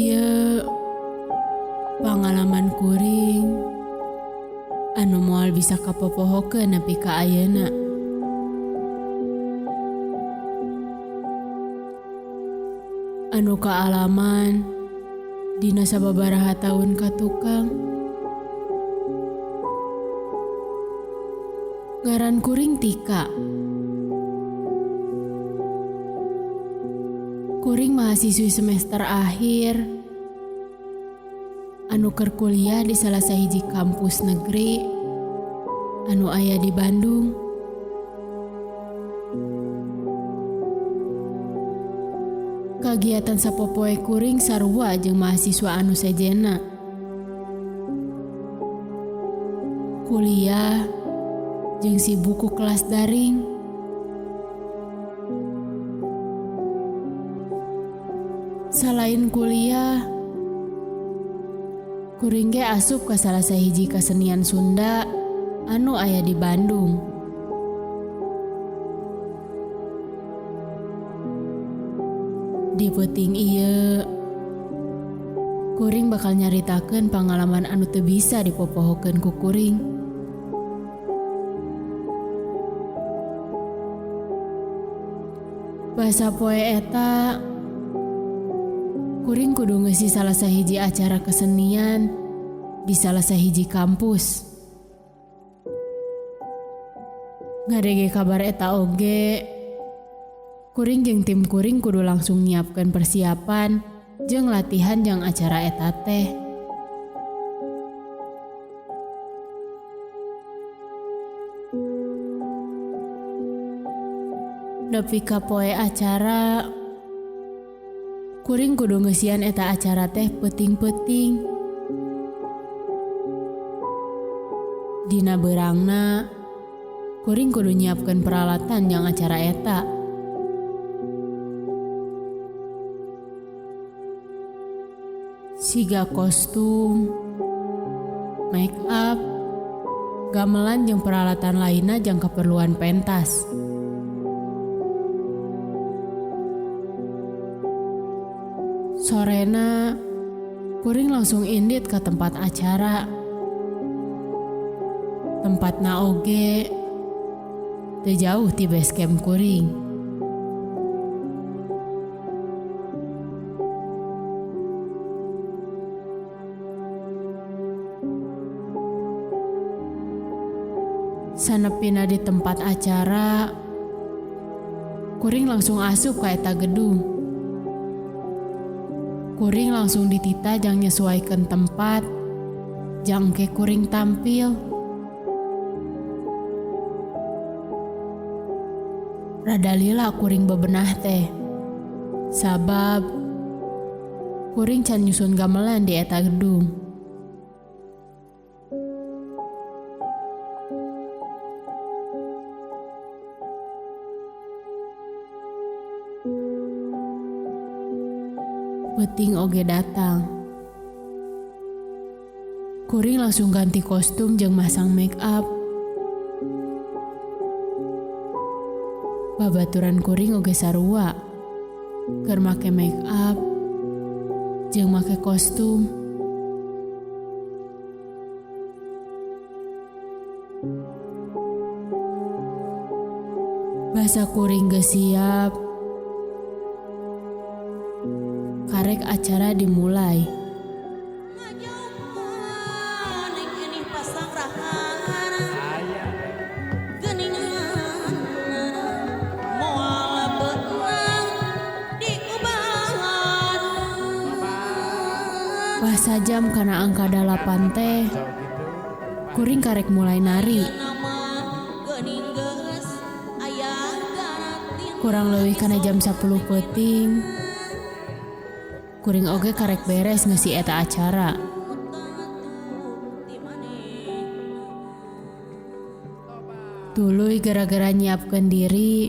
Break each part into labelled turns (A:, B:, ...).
A: Ieu pangalaman kuring anu moal bisa kapopohokeun nepi ka ayeuna. Anu kaalaman dina sababaraha taun ka tukang. Ngaran kuring Tika. Kuring mahasiswi semester akhir anu keur kuliah di salah sahiji kampus negeri anu aya di Bandung. Kagiatan sapopoe kuring sarua jeung mahasiswa anu sejenna. Kuliah jeung sibuk ku kelas daring. Salain kuliah, kuring ge asup ka salah sahiji kasenian Sunda anu aya di Bandung. Di peuting ieu, kuring bakal nyaritakeun pangalaman anu teu bisa dipopohokeun ku kuring. Basa poe eta, kuring kudu ngeusi salah sahiji acara kesenian di salah sahiji kampus. Ngadege kabar eta oge, kuring jeung tim kuring kudu langsung nyiapkeun persiapan jeung latihan jang acara eta teh. Nepi ka poe acara, kuring kudu ngeusian eta acara teh peuting-peuting. Dina beurangna, kuring kudu nyiapkeun peralatan jang acara eta. Siga kostum, make up, gamelan jeung peralatan lainna jang keperluan pentas. Sorena, kuring langsung indit ka tempat acara. Tempatna oge teu jauh ti base camp kuring. Sanepina di tempat acara, kuring langsung asup ka eta gedung. Kuring langsung ditita jang nyesuaikeun tempat, jang ke kuring tampil. Rada lila kuring bebenah teh, sabab kuring can nyusun gamelan di eta gedung. Peuting oge datang. Kuring langsung ganti kostum jeung masang make up. Babaturan kuring oge sarua keur make make up jeung make kostum. Basa kuring geus siap, karek acara dimulai. Basa jam kana angka 8 teh, kuring karek mulai nari. Kurang leuwih kana jam 10 peuting, kuring oge karek beres ngeusi eta acara. Tuluy gara-gara nyiapkeun diri,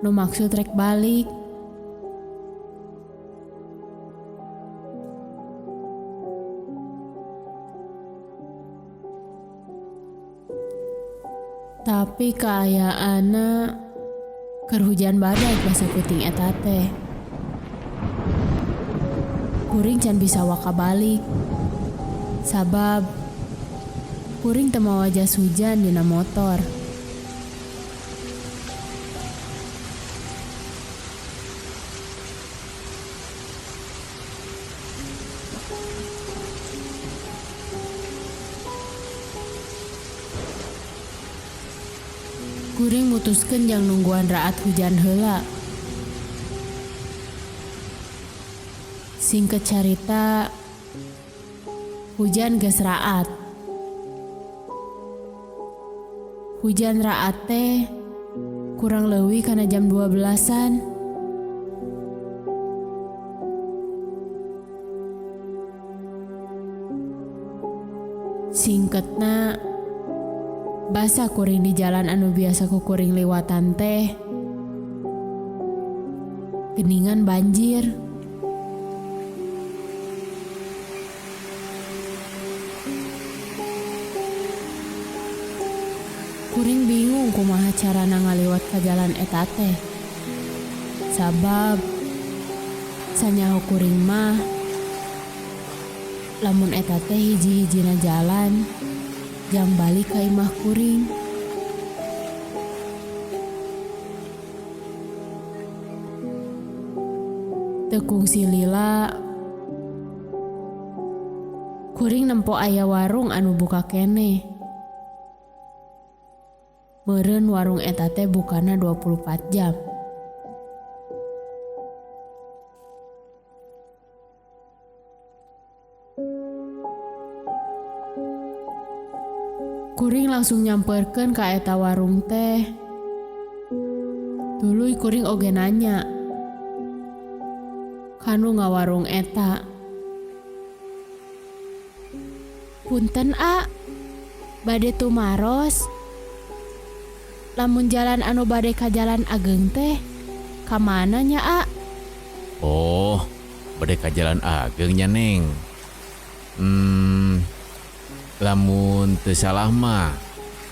A: nu maksud rek balik. Tapi kaayaanna keur hujan badai basa peuting eta teh. Kuring can bisa waka balik. Sabab kuring teu mawa jas hujan dina motor. Kuring mutuskeun jang nungguan raat hujan heula. Singkat carita, hujan geus raat. Hujan raat teh kurang leuwih kana jam 12-an. Singketna, basa kuring di jalan anu biasa ku kuring liwatan teh geningan banjir. Kuring bingung kumaha carana ngaliwat ka jalan eta teh. Sabab sanyaho kuring mah lamun eta teh hiji-hijina jalan jang balik ka imah kuring. Teu kungsi lila kuring nempo aya warung anu buka keneh. Meureun warung eta teh bukana 24 jam. Kuring langsung nyamperkeun ka eta warung teh. Tuluy kuring oge nanya kanu ngawarung eta. Punten a, bade tumaros. Lamun jalan anu bade ka jalan ageng teh ka mana nya a?
B: Oh, bade ka jalan ageng nya Neng. Lamun teu salah mah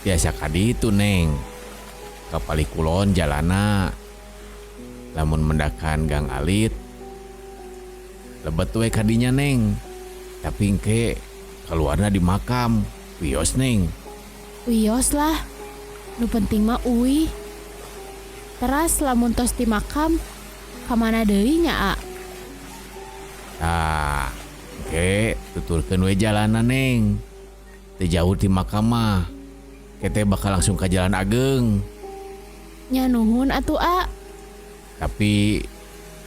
B: biasa ka ditu Neng. Ka palih kulon jalana. Lamun mendakan Gang Alit lebet we ka dinya Neng. Tapi engke kaluarna di makam. Wios Neng.
A: Wios lah. Nu penting mah uih. Teras lamun tos di makam ka mana deui nya a?
B: Tah, engke tuturkeun we jalana Neng. Teu jauh ti makam mah. Kete bakal langsung ka jalan ageng.
A: Nya nuhun atuh a.
B: Tapi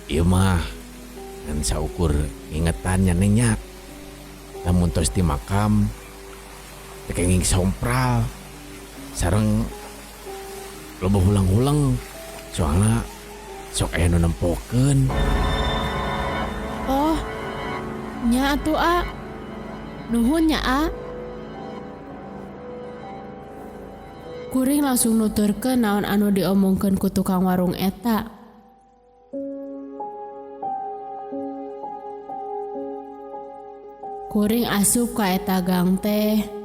B: ieu mah ngan saukur ingetan nya Neng nya. Lamun tos di makam teu kenging sompral sareng loba hulang-huleng soalna sok aya nu nempokeun.
A: Oh, nya atuh a. Nuhun nya a. Kuring langsung nuturkeun naon anu diomongkeun ku tukang warung eta. Kuring asup ka eta gang teh.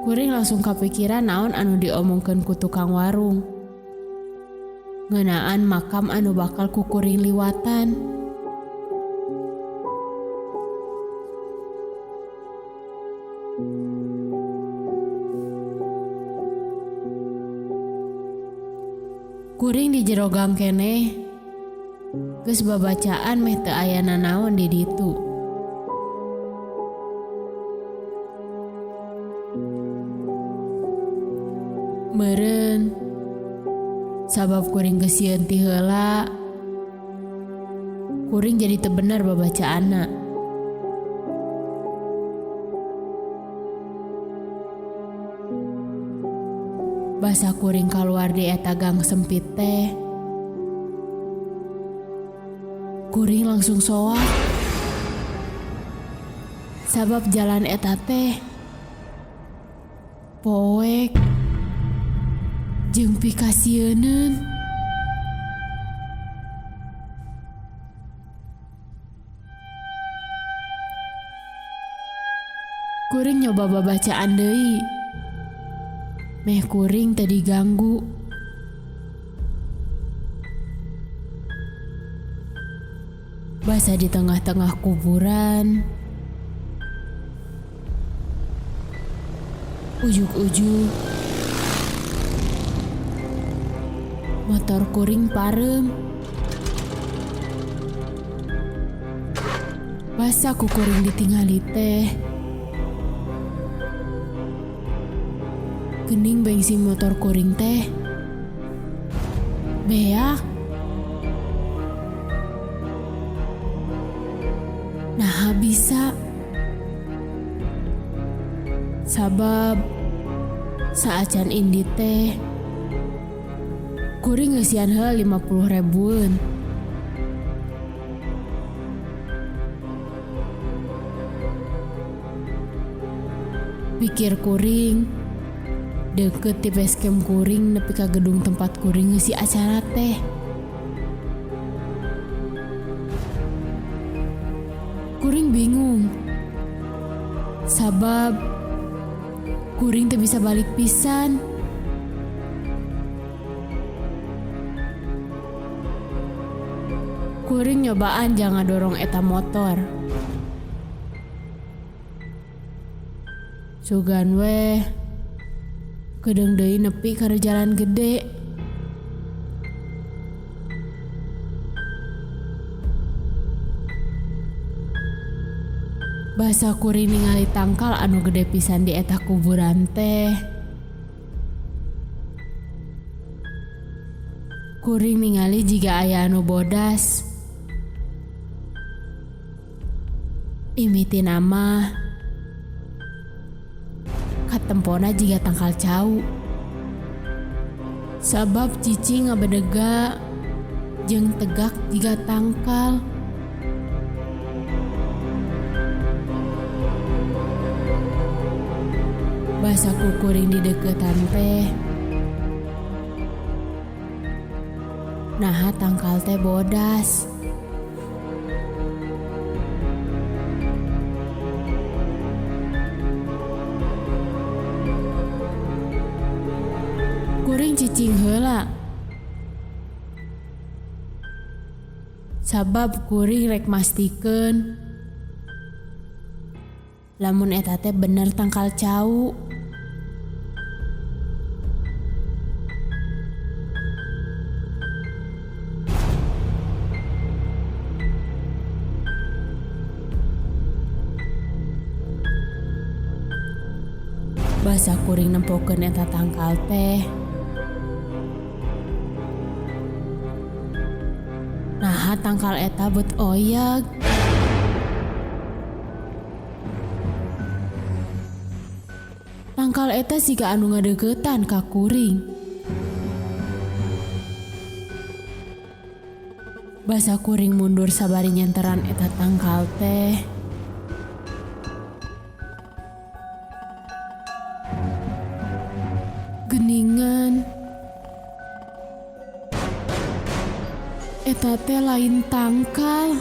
A: Kuring langsung kapikiran naon anu diomongkeun ku tukang warung. Ngeunaan makam anu bakal ku kuring liwatan. Kuring di jero gang keneh geus babacaan meh teu aya nanaon di ditu. Meureun sabab kuring geus sieun ti heula, kuring jadi teu bener babacaanna. Basa kuring kaluar di eta gang sempit teh, kuring langsung soak. Sabab jalan eta teh poek jeung pikasieuneun. Kuring nyoba babacaan deui. Meh kuring teu diganggu. Basa di tengah-tengah kuburan. Ujug-ujug motor kuring pareum. Basa ku kuring ditingali teh. Gening bensin motor kuring teh beak. Nah bisa. Sabab saacan indi teh kuring ngeusian heula 50 ribuan. Pikir kuring deket ti basecamp kuring nepi ka gedung tempat kuring ngeusi acara teh. Kuring bingung. Sabab kuring teu bisa balik pisan. Kuring nyobaan jangan dorong eta motor. Sugan weh kedeung deui nepi ka jalan gede. Basa kuring ningali tangkal anu gede pisan di eta kuburan teh. Kuring ningali jiga aya anu bodas. Mimitina mah katempona jiga tangkal cau. Sabab cici ngabedega jeung tegak jiga tangkal. Basa kukuring di deketan teh. Naha tangkal teh bodas. Kuring cicing heula. Sabab kuring rek mastikeun lamun eta teh bener tangkal cau. Basa kuring nempokeun eta tangkal teh. Naha tangkal eta bet oyag. Tangkal eta siga anu ngadeukeutan ka kuring. Basa kuring mundur sabari nyenteran eta tangkal teh. Geningan eta teh lain tangkal,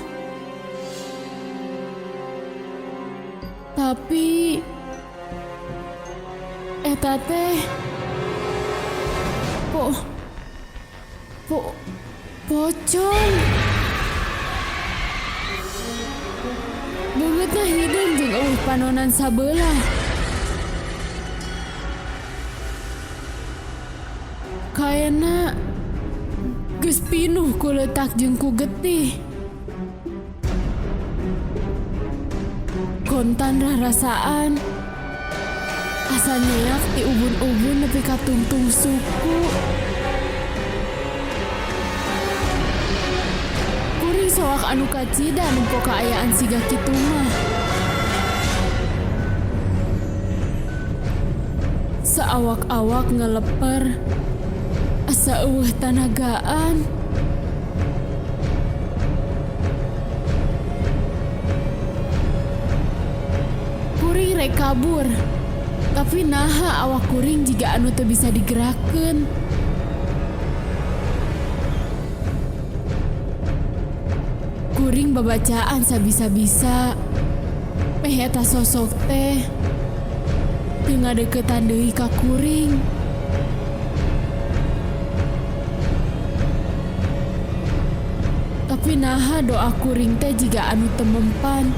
A: tapi eta teh pocong. Beungeutna hideung jeung eueuh panonan sabelah. Kaena geus pinuh ku leutak jeung ku getih. Kontan rarasaan asa nyeak ti ubun-ubun nepi ka tungtung suku. Kuring soak anu kacida nempo kaayaan siga kitu mah. Saawak-awak ngeleper asa eueuh tanagaan. Kuring rek kabur, tapi naha awak kuring jiga anu teu bisa digerakkeun. Kuring babacaan sabisa-bisa meh eta sosok teh teu ngadeuketan deui ka kuring. Tapi Tapi naha doa kuring teh jiga anu teu mempan.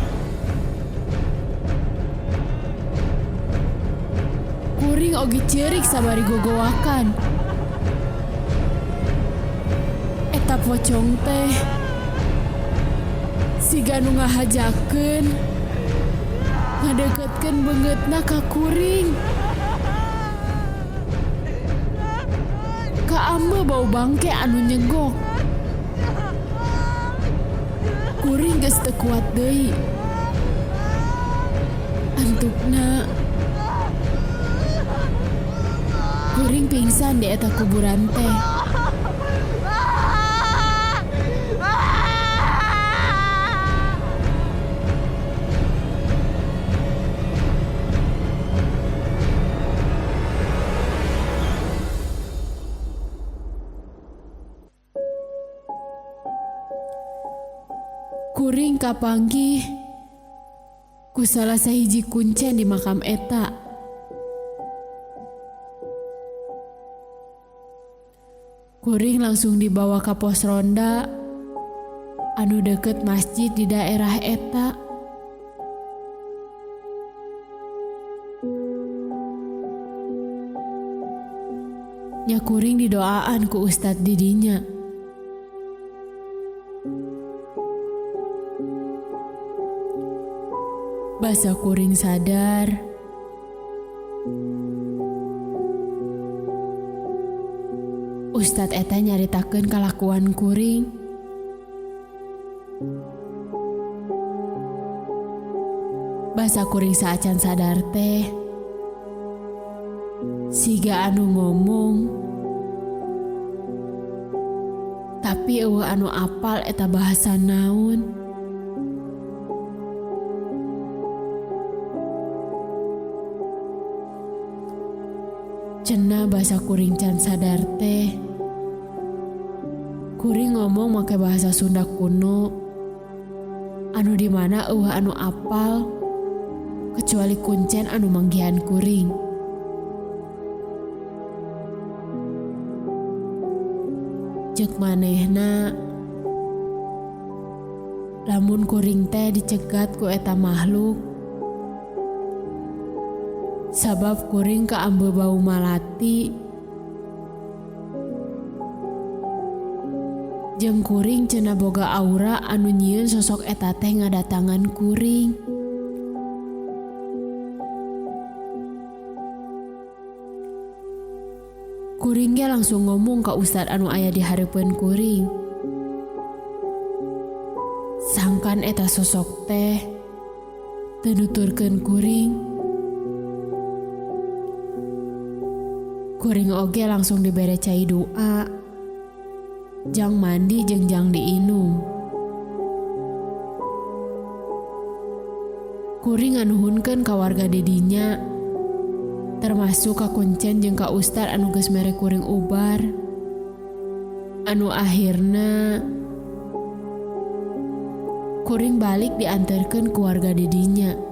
A: Kuring oge ceurik sabari gogowakan. Eta pocong teh siga nu ngahajakeun ngadeukeutkeun beungeutna ka kuring. Kaambeu bau bangke anu nyegok. Kuring geus teu kuat deui. Antukna kuring pingsan di eta kuburan teh. Kuring kapanggih ku salah sahiji kuncen di makam eta. Kuring langsung dibawa ka pos ronda anu deket masjid di daerah eta. Nya kuring didoaan ku ustad didinya. Basa kuring sadar. Ustad eta nyaritakeun kalakuan kuring. Basa kuring saacan sadar teh siga anu ngomong tapi eueuh anu apal eta bahasa naon. Cenah basa kuring can sadar teh kuring ngomong make bahasa Sunda kuno anu di mana eueuh anu apal kecuali kuncen anu manggihan kuring. Ceuk manehna lamun kuring teh dicegat ku eta makhluk sabab kuring kaambeu bau malati jeung kuring cenah boga aura anu nyieun sosok eta teh ngadatangan kuring. Kuring ge langsung ngomong ka ustad anu aya di hareupeun kuring. Sangkan eta sosok teh teu nuturkeun kuring. Kuring oge langsung dibere cai doa, jang mandi jeung jang diinum. Kuring nganuhunkeun ka warga didinya, termasuk ka kuncen jeung ka ustad anu geus mere kuring ubar. Anu akhirna kuring balik diantarkeun ku warga didinya.